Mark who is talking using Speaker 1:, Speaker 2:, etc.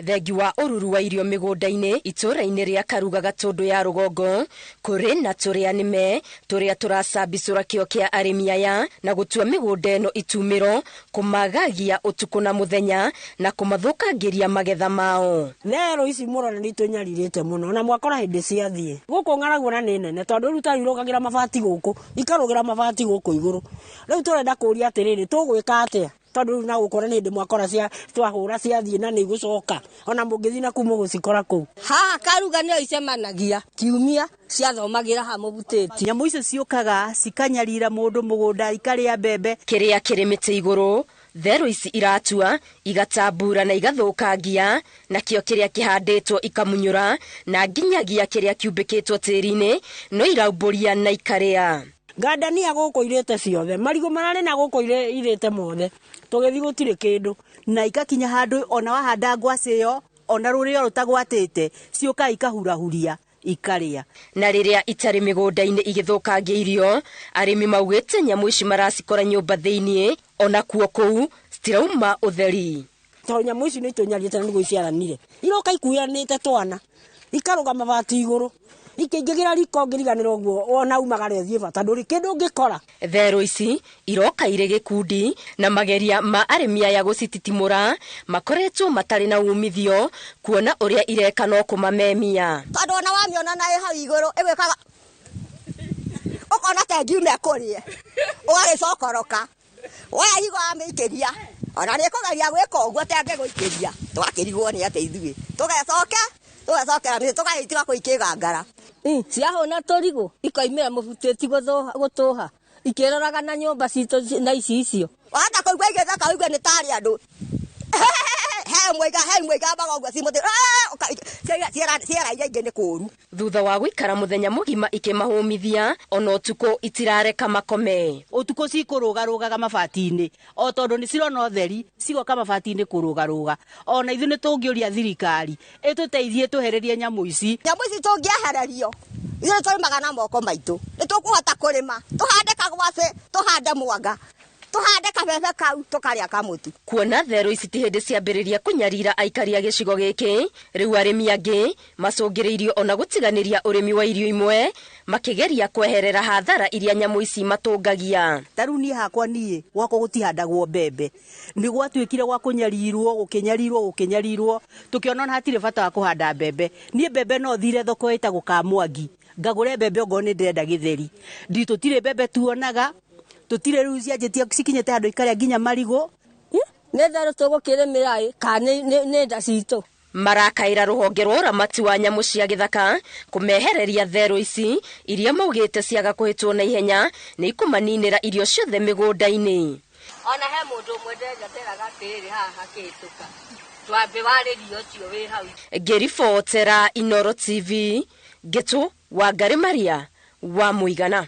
Speaker 1: Thengi wa ũruru wa irio mĩgũnda-inĩ itũũra-inĩ rĩa Karuga Gatũndũ ya rũgongo kũrĩ na tũrĩa nĩme tũrĩa tũracambicũra kĩo kĩa arĩmi aya na gũtua mĩgũnda ĩno itumĩro kũmagagia ũtukũ na mũthenya na kũmathũkangĩria magetha mao.
Speaker 2: Therũ ici mũrona nĩ itũnyarirĩte mũno na mwakora hĩndĩ ciathiĩ gũkũ ng'aragu ona nĩ nene tondũ rĩu ta irũgagĩra mabati gũkũ ikarũgĩra mabati gũkũ igũrũ. Rĩu tũrenda kũũria atĩrĩrĩ, tũgwĩka atĩa? Tondũ rĩu na gũkora nĩ hĩndĩ mwakora cia twahũra ciathiĩ na nĩ igũcoka ona mũngĩthiĩ na kuu mũgũcikora kũu.
Speaker 3: Haha Karuga nĩyo icemanagia kiumia ciathomagĩra ha mũbutĩti.
Speaker 4: Nyamũ icio ciũkaga cikanyarira mũndũ mũgũnda ikarĩa mbembe.
Speaker 1: Kĩrĩa kĩrĩ mĩtĩ igũrũ therũ ici iratua igatambura na igathũkangia, nakĩo kĩrĩa kĩhandĩtwo ikamunyũra na nginyagia kĩrĩa kĩumbĩkĩtwo tĩri-inĩ no iraumbũria na ikarĩa.
Speaker 2: Ngandania gũkũ irĩte ciothe, marigũ mararĩ na gũkũ irĩte mothe, tũgĩthiĩ gũtirĩ kĩndũ.
Speaker 4: Na ikakinya handũ ona wahanda ngwacĩ ĩyo ona rũrĩo rũtagwatĩte ciũkaga ikahurahuria ikarĩa.
Speaker 1: Na rĩrĩa itarĩ mĩgũnda-inĩ igĩthũkangia irio, arĩmi maugĩte nyamũ ici maracikora nyũmba thĩiniĩ ona kuo kũu citirauma ũtheri.
Speaker 2: Tondũ nyamũ ici nĩ itũnyarĩte na nĩguo iciaranire, iroka ikuanĩte twana ikarũga mabati igũrũ ikĩingĩra riko ngĩriganĩrwo ũguo ona umagare ũthiĩ bata ndũrĩ kĩndũ ũngĩkora.
Speaker 1: Therũ ici iroka irĩ gĩkundi na mageria ma arĩmi aya gũcititimũra makoretwo matarĩ na umithio kuona ũrĩa ireka no kũmamemia.
Speaker 3: Tondũ ona wamĩona na ĩ hau igũrũ ĩgwĩkaga ũkona ta ĩngiuma ĩkũrĩe ũgagĩcokoroka woya igo wamĩikĩria ona nĩ ĩkũgeria gwĩka ũguo ta ĩngĩgũikĩria tũgakĩrigwo nĩ atĩ ithuĩ tũgecoke tũgecokera mĩtĩ tũgagĩtiga kũikĩgangara. Ciahũna tũrigũ ikoimĩra mũbutĩti gũtũha ikĩroraga na nyũmba citũ na ici icio. Wahota kũigua igĩtheka ũigue nĩ tarĩ andũ. He mũiga, he mũiga mbaga ũguo ci mũtĩ. Ciera iria ingĩ nĩ kũũru.
Speaker 1: Thutha wa gũikara mũthenya mũgima ikĩmahũmithia ona ũtukũ itirareka makome.
Speaker 4: Ũtukũ cikũrũgarũgaga mabati-inĩ o tondũ nĩ cirona ũtheri cigoka mabati-inĩ kũrũgarũga. Ona ithuĩ nĩ tũngĩũria thirikari ĩtũteithie tũhererie nyamũ ici.
Speaker 3: Nyamũ ici tũngĩehererio ithuĩ tũrĩmaga na moko maitũ, nĩ tũkũhota kũrĩma tũhande kagwacĩ, tũhande mwanga, tũhande kabebe kau tũkarĩa kamũtu.
Speaker 1: Kuona therũ ici ti hĩndĩ ciambĩrĩria kũnyarira aikari a gĩcigo gĩkĩ, rĩu arĩmi angĩ macũngĩrĩirio ona gũtiganĩria ũrĩmi wa irio imwe makĩgeria kweherera hathara iria nyamũ ici matũngagia.
Speaker 4: Ta rĩu niĩ hakwa niĩ gwakwa gũtihandagwo mbembe, nĩ gwatuĩkire gwa kũnyarirwo gũkĩnyarirwo gũkĩnyarirwo tũkĩona ona hatirĩ bata wa kũhanda mbembe. Niĩ mbembe no thire thoko ĩtagwo Kamwangi ngagũre mbembe ongorwo nĩ ndĩrenda gĩtheri. Ndi tũtirĩ mbembe tuonaga, tũtirĩ rĩu cianjĩtie cikinyĩte handũ ikarĩa nginya marigũ.
Speaker 3: Nĩ therũ tũgũkĩrĩmĩra ĩ kana nĩ nda citũ.
Speaker 1: Marakaĩra rũhonge rwa ũramati wa nyamũ cia gĩthaka kũmehereria therũ ici iria maugĩte ciaga kũhĩtwo na ihenya nĩ ikũmaninĩra irio ciothe mĩgũnda-inĩ.
Speaker 3: Ona he mũndũ ũmwe nderaga atĩrĩrĩ haha hakĩhĩtũka twambe warĩrio ũcio wĩ hau.
Speaker 1: Ngĩribotera Inooro TV, Ngĩtũ Wangari Maria wa Mũigana.